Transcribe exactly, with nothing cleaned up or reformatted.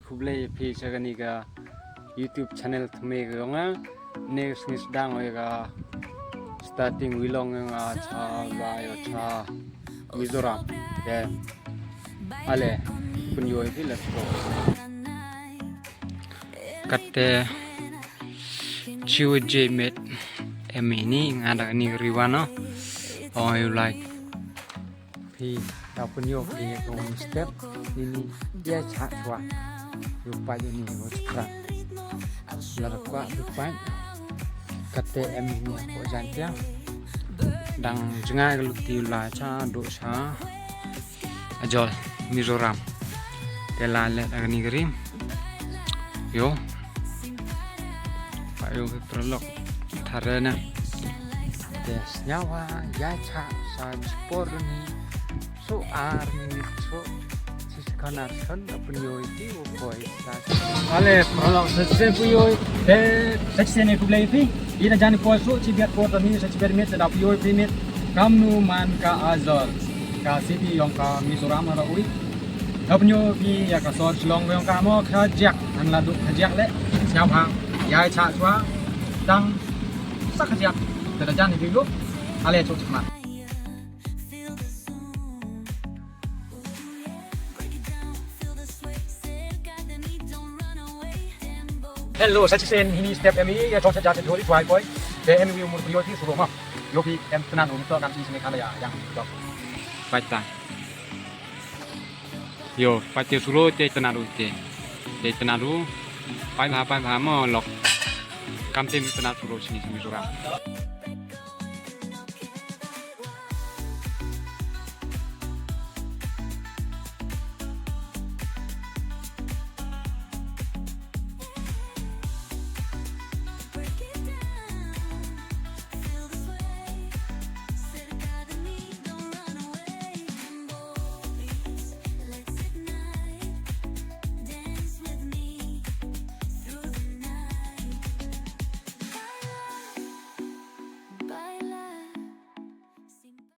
Khublei phi sha kani ka YouTube channel thymme ka yong nga. Ne sngi sdang oi ka starting wilong yong nga cha ba yo cha Mizoram. Te ale pynyoh oi phi, let's go. Kate chiu je met em ini nga da ni riwa no. Oi like. Phi ta pynyoh phi ko step ini dia cha chwa. Yu pa ini ko chwa. La kwa yu pa. Kate em ini ko jan tia. Dang jngai ka luti la cha do cha. Ajol Mizoram. Te la le da ni rim. Yo. Pa yo ke prolok. Tharena. Te snyawa ya cha sa spor ni. So ar ni so. Sis kanar son da pynyoh iti u poi sa. Ale prolok sa se pynyoh. Te sa se ne khublei phi. Ina jani poi so chi biat por ni sa chi biat met da pynyoh phi met. Kamnu man ka Ajol. Ka city yong ka Mizoram ara ui. Da pynyoh phi ya ka sor Shillong yong ka mo kha jak. An la du kha jak le. Siap ha. Ya cha chwa. Dang sa kha jak. Te da jani phi yo. Ale chok chakma. Hello, sa chisien hini step em i ya chong sa ja se thori chwai poi. Te em i umur phi yo phi suro ma. Yo phi em tnan um to kan si sini kala ya yang to. Pai ta. Yo, pai te suro te tnan u te. Te tnan u. Pai bha pai bha mo lok. Kam te mi tnan suro sini sini sura.